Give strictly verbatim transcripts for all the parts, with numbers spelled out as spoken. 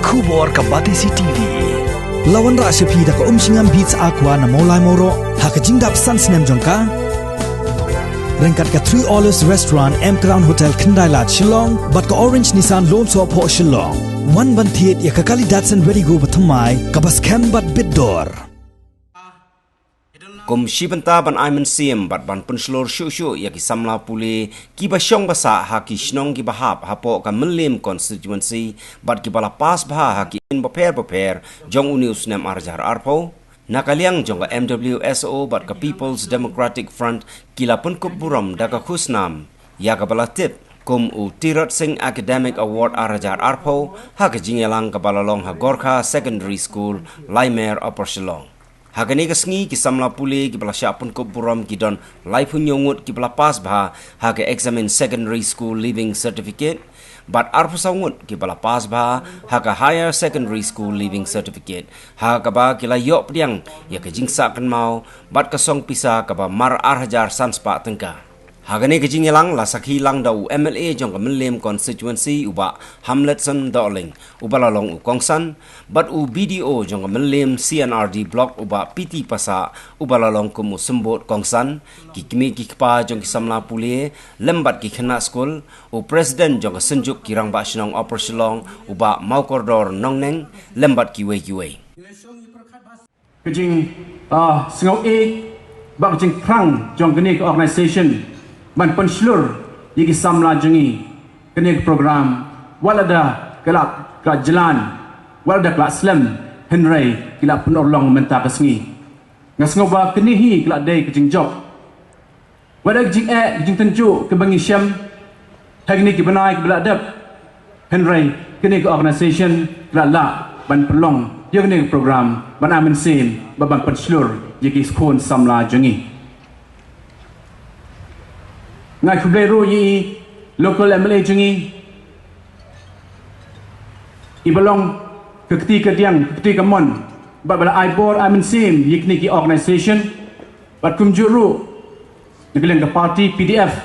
Khubor ka Batesi T V. La wanrah sha phi da ka Umshngam Beats Aqua na Mawlai Mawroh ha ka jingdap san snem jong ka. Ryngkat ka Three Olives Restaurant, M Crown Hotel, Khyndai Lad, Shillong bad ka Orange Nissan Lone Sohphoh, Shillong. Wan ban thied ïa ka kali Datsun Redi-GO bathymmai kaba skhem bad bit dor. Kum shi bynta ban ai mynsiem bad ban pynshlur shuh shuh ïa ki samla pule kiba shong ba sah ha ki shnong kiba hap hapoh ka Mylliem constituency bad kiba la pass bha ha ki sien bapher bapher jong une u snem ar hajar arphew, na ka liang jong ka M W S O bad ka People's Democratic Front ki la pynkup burom da ka khusnam ïa kaba la tip kum u Tirot Sing Academic Award ar hajar arphew ha ka jingïalang kaba la long ha Gorkha Secondary School, Laimer, Upper Shillong. Ha kane ka sngi ki samla pule kiba la shah pynkup burom ki don laiphew hynñiew ngut kiba la pass bha ha ka Examine Secondary School Leaving Certificate bad arphew saw ngut kiba la pass bha ha ka Higher Secondary School Leaving Certificate, ha kaba ki la ïoh pdiang ïa ka jingsah kynmaw bad ka song pisa kaba mar ar hajar san spah tyngka. Ha kane ka jingïalang la sakhi lang da u M L A jong ka Mylliem constituency u Bah Hamletson Dohling uba la long u kongsan, bad u B D O jong ka Mylliem C and R D Block u Bah P T Passah uba la long kum u symbud kongsan, ki kmie ki kpa jong ki samla pule lem bad ki khynnah skul, u president jong ka Synjuk ki Rangbah Shnong Upper Shillong u Bah Mawkordor Nongneng lem bad kiwei kiwei. Ka jing, ah, sngewieit bad ka jingthrang jong kane ka organisation ban pynshlur ïa ki samla jong ngi kane ka program, wat lada ka la, ka la jlan, wat lada ka la slem, hynrei ki la pynurlong mynta ka sngi. Nga sngew ba kane hi ka la dei ka jingjop. Wat la ka jingeh, ka jingtynjuh kaba ngi shem ha kine ki bnai kiba la dep, hynrei kane ka organisation ka la lah ban pynlong ïa kane ka program ban ai mynsiem bad ban pynshlur ïa ki khun samla jong ngi. Nga ai khublei ruh ïa i local M L A jong ngi, iba long ka kti ka diang, ka kti ka mon, bad ba la ai bor ai mynsiem ïa kine ki organisation, bad kumjuh ruh na ka liang ka party P D F.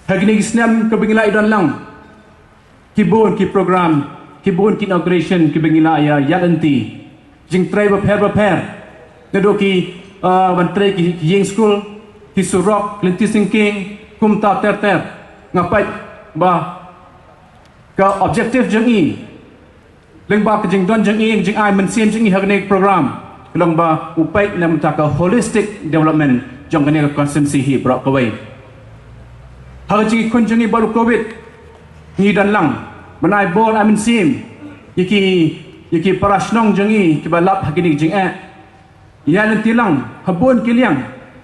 Ha kine ki snem kiba ngi la ïadon lang, ki bun ki program, ki bun ki inauguration kiba ngi la ïa, ïa lynti. Jingtrei bapher bapher, naduh ki, ah, ban trei ki, ki ïing skul, ki surok, ki lynti syngkien, kumta ter ter. Nga peit ba ka objective jong i, lyngba ka jingdon jong i, jingai mynsiem jong i ha kane ka program, ka long ba u peit na bynta ka holistic development jong kane ka constituency hi baroh kawei. Ha ka jingïakhun jong i baroh kawei, ngi don lang ban ai bor ai mynsiem ïa ki, ïa ki para shnong jong i kiba lap ha kine ki jingeh. Ïa lynti lang ha bun ki liang,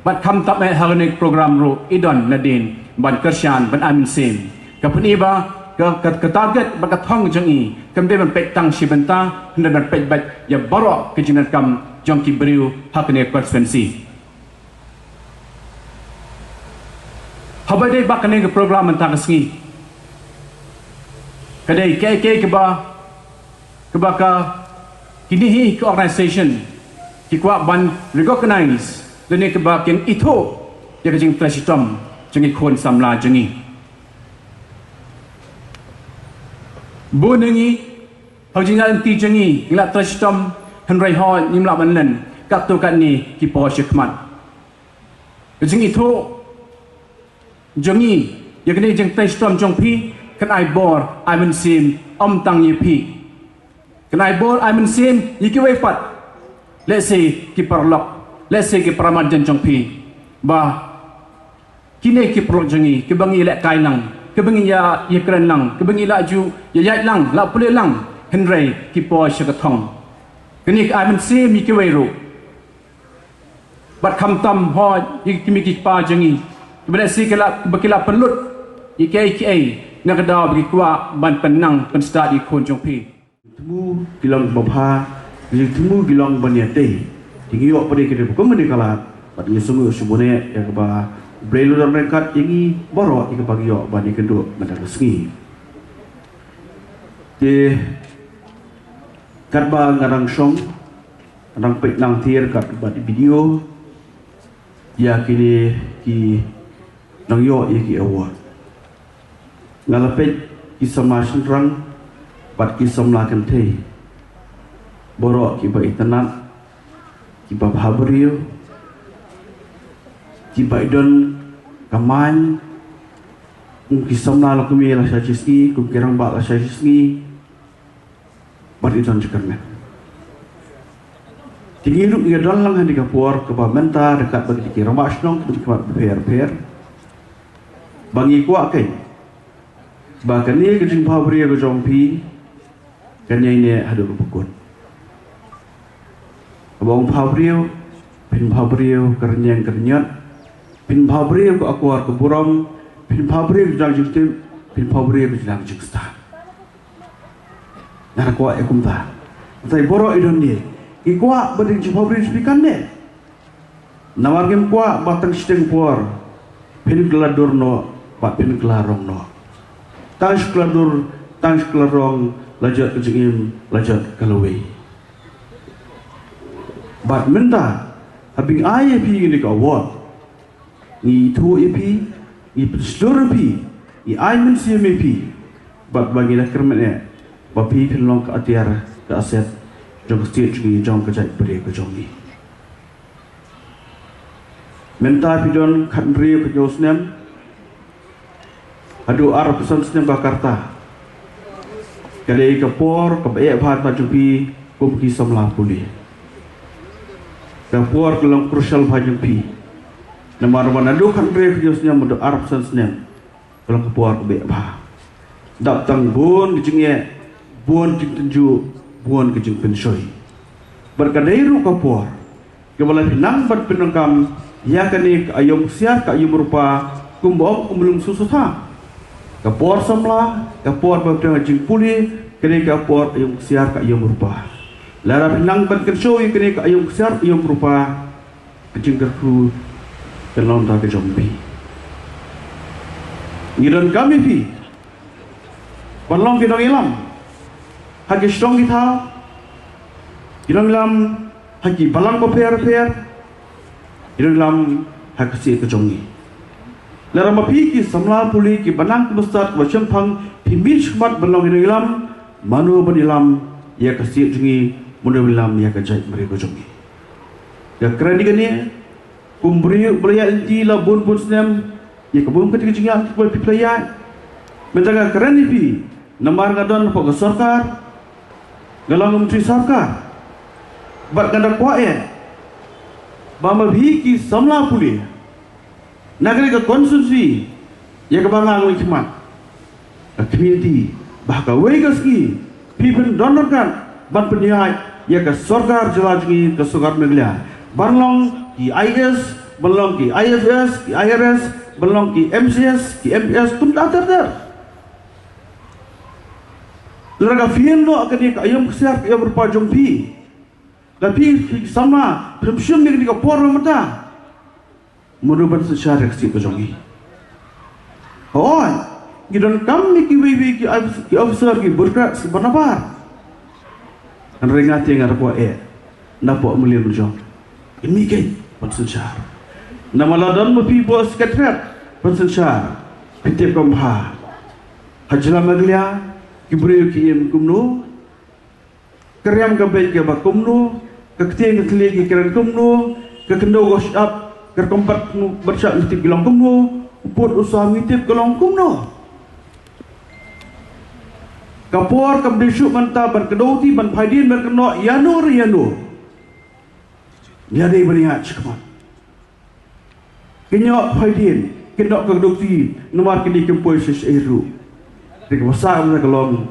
bad khamtam eh ha kane ka program ruh i don nadien ban kyrshan, ban ai mynsiem. Ka pyni ba ka, ka, ka target bad ka thong jong i kam dei ban peit tang shi bynta, hynrei ban peit beit ïa baroh ka jingdonkam jong ki briew ha kane ka constituency. Haba dei ba kane ka program mynta ka sngi, ka dei kaei kaei kaba, kaba ka, kine hi ki organisation ki kwah ban recognize lane kaba kin ithuh ïa ka jingtrei shitom jong ki khun samla jong ngi. Bun na ngi, ha ka jingïaid lynti jong ngi, ngi la trei shitom, hynrei hooid ngim lah ban len katto katne ki por shakhmat. Ka jingithuh jong ngi ïa kane ka jingtrei shitom jong phi kan ai bor ai mynsiem ym tang ïa phi, kan ai bor ai mynsiem ïa kiwei pat, lehse ki paralok, lehse ki para marjan jong phi, ba kine ki paralok jong ngi kiba ngi lehkai lang, kiba ngi ïa, ïakren lang, kiba ngi la ju ïaid lang, la pule lang, hynrei ki poi sha ka thong. Kane ka ai mynsiem ïa kiwei ruh. Bad khamtam hooid ïa ki kmie ki kpa jong ngi, kiba lehse ki la, kiba ki la pynlut ïa kiei kiei na ka daw ba ki kwah ban pynnang pynstad ïa ki khun jong phi. Thmu ki long ba bha, ki thmu ki long ban ïa tei. Te ngi ïoh pat ïa ki dei ba kum kane ka lad, bad ngi sngew sngewbha ïa kaba U Blei u don ryngkat ïa ngi baroh ïa kaba ngi ïoh ban ïakynduh mynta ka sngi. Te katba nga dang shong, nga dang peit nangthiar katba video ïa kine ki nongïoh ïa ki award. Nga la peit ki samla shynrang, bad ki samla kynthei baroh kiba itynnad, kiba bhabriew, kiba idon ka main, kum ki samla la kumne la shisngi, kum ki rangbah la shisngi, bad idon jingkyrmen. Te ngi ruh ngi don lang ha kane ka por kaba mynta ryngkat bad ki rangbah shnong kiba khmat bapher bapher, ba ngi kwah kein ba kane ka jingbhabriew ka jong phi kan ïai neh haduh kaba kut. Haba ong bhabriew, phin bhabriew ka rynïeng ka rynïot, phin bhabriew ka akor ka burom, phin bhabriew ka jingtip, phin bhabriew ka jingstad. Nga kwah ïa kumta. Hynrei baroh i don ne, ngi kwah ba dei ka jingbhabriew jong phi kan neh. Namar ngim kwah ba tang shiteng por phin kylla dur noh bad phin kylla rong noh. Tang shu kylla dur, tang shu kylla rong, la jot ka jingim, la jot ka lawei. Bad mynta, haba ngi ai ïa phi kane ka award, ngi ithuh ïa phi, ngi pynshlur ïa phi, ngi ai mynsiem ïa phi, bad ba ngi la kyrmen eh ba phi phin long ka atiar ka aset jong ka state jong ngi, jong ka jaitbynriew ka jong ngi. Mynta phi don khathynriew khathynñiew snem haduh arphew san snem ba ka rta. Ka dei ka por kaba eh bha na jong phi kum ki samla pule. Ka por ka long crucial bha jong phi. Namar ba naduh khathynriew khathynñiew snem haduh arphew san snem ka long ka por kaba eh bha. Dap tang bun ka jingeh, bun ka jingtynjuh, bun ka jingpynshoi. Bad ka dei ruh ka por kaba lada phi nang ban pyndonkam ïa kane ka aïom ksiar ka aïom rupa, kumba ong u Mlung Susosa, ka por samla, ka por ba pyndonkam jingpule, kane ka por aïom ksiar ka aïom rupa. Lada phi nang ban kynshew ïa kane ka aïom ksiar aïom rupa, ka jingkyrkhu kan long da ka jong phi. Ngi donkam ïa phi ban long ki nongïalam ha ki shnong ki thaw, ki nongïalam ha ki balang bapher bapher, ki nongïalam ha ka state ka jong ngi. Lada ma phi ki samla pule kiba nang kiba stad kiba shemphang, phi mih shakhmat ban long ki nongïalam, mano ban ïalam ïa ka state jong ngi, mano ban ïalam ïa ka jaitbynriew ka jong ngi. Nga kren ïa kane kum u briew uba la ïaid lynti la bun bun snem, ïa ka bun ka jingïaid kaba phi la ïaid. Mynta nga kren ïa phi namar nga don hapoh ka sorkar, nga long u myntri sorkar. Bad nga da kwah eh ba ma phi ki samla pule na kane ka constituency ïa kaba nga long khmat, ka community, ba ha kawei ka sngi phi phin don ryngkat ban pynïaid ïa ka sorkar jylla jong ngi, ka sorkar Meghalaya, ban long ki I A S, ban long ki I F S, ki I R S, ban long ki M C S, ki M P S, kumta ter ter. Lada ka fail noh kane ka aïom ksiar ka aïom rupa jong phi, lada phi ki samla phim shim ïa kane ka por mynta, mano ban synshar ïa ka state ka jong ngi? Hooid, ngi donkam ïa kiwei kiwei ki office, ki officer, ki bureaucrats kiba nabar. Hynrei nga te nga da kwah eh napoh Mylliem Lajong, ïa me keiñ ban synshar. Namar lada don ma phi hapoh Secretariat ban synshar, phi tip kumba ha jylla Meghalaya ki briew ki im kumno, ka riam ka beit kaba kumno, ka ktien ka thylliej ki kren kumno, ka khyndew ka shyiap, ka rukom bat, bat shah ngi tip ki long kumno, u pud u sam ngi tip ka long kumno. Ka por kam dei shuh mynta ban kdew kti, ban phai dien, ban kynnoh ïano re ïano. Ïa dei ban ïaid shakhmat. Kynnoh phai dien, kynnoh kdew kti, namar kine kim poi sha shaei ruh. Te kaba sah mynta ka long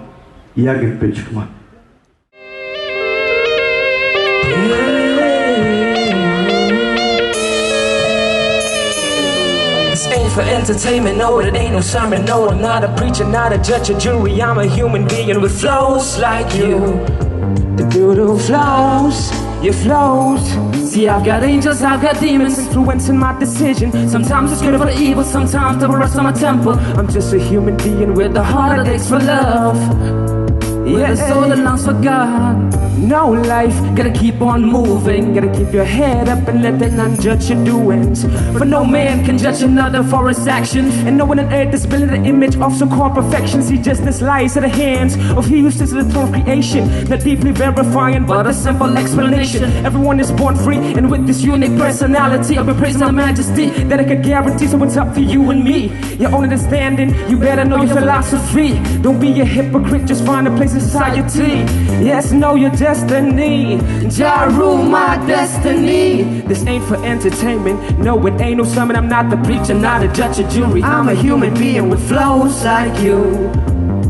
ïa ngin peit shakhmat. This ain't for entertainment, no, it ain't no sermon, no, I'm not a preacher, not a judge, a jury, I'm a human being with flows like you. The doodle flows, your flows. See, I've got angels, I've got demons influencing my decision. Sometimes it's good for the evil, sometimes the rest of my temple. I'm just a human being with a heart that aches for love. With a soul and lungs for God. No life, gotta keep on moving. Gotta keep your head up and let the none judge your doings. For no man can judge another for his action. And no one on earth is building the image of so called perfection. See, justice lies at the hands of he who sits at the throne of creation. Not deeply verifying, but a simple explanation. Everyone is born free, and with this unique personality, I'll be praising the majesty that I could guarantee. So it's up to you and me. Your own understanding, you better know your philosophy. Don't be a hypocrite, just find a place in society. Yes, know your destiny. Jah rule my destiny. This ain't for entertainment. No, it ain't no sermon. I'm not the preacher, not a judge or jury. I'm a human being with flows like you.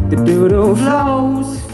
The doodle flows.